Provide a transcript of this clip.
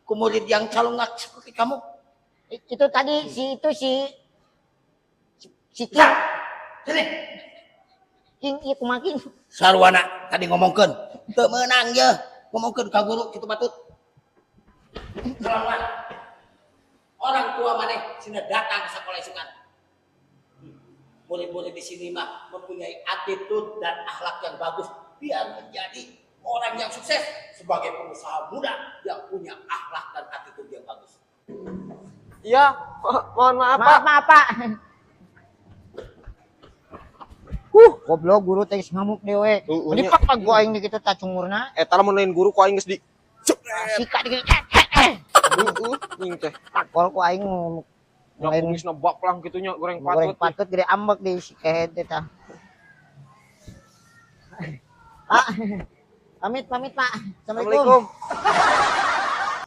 Ku murid yang calungak seperti kamu. Itu tadi si itu si si King. Nah, sini. King, iya, kumaha, King? Sarwana tadi ngomongkeun. Teu meunang ye. Ngomongkeun ka guru kitu patut. Salamualaikum. Orang tua maneh sina datang ke sekolah isukan. Murid-murid di sini mah mempunyai attitude dan akhlak yang bagus biar menjadi orang yang sukses sebagai pengusaha muda yang punya akhlak dan attitude yang bagus. Iya, mohon maaf, Maaf, Pak. Maaf, Pak. Goblok, guru teh geus ngamuk dewe. Heeh, Ini nya. pak gua aing di kitu tah cungurna. Eta lamun lain guru ku aing geus di Sikat di eh. Heeh, ning teh. Takol ku aing ngomong. Nya Lain kumisna baklang kitu nya, goreng goreng patut. Patut gede ambek di si kehed teh tah. Pak. Pamit, pamit, Pak. Assalamualaikum. Assalamualaikum.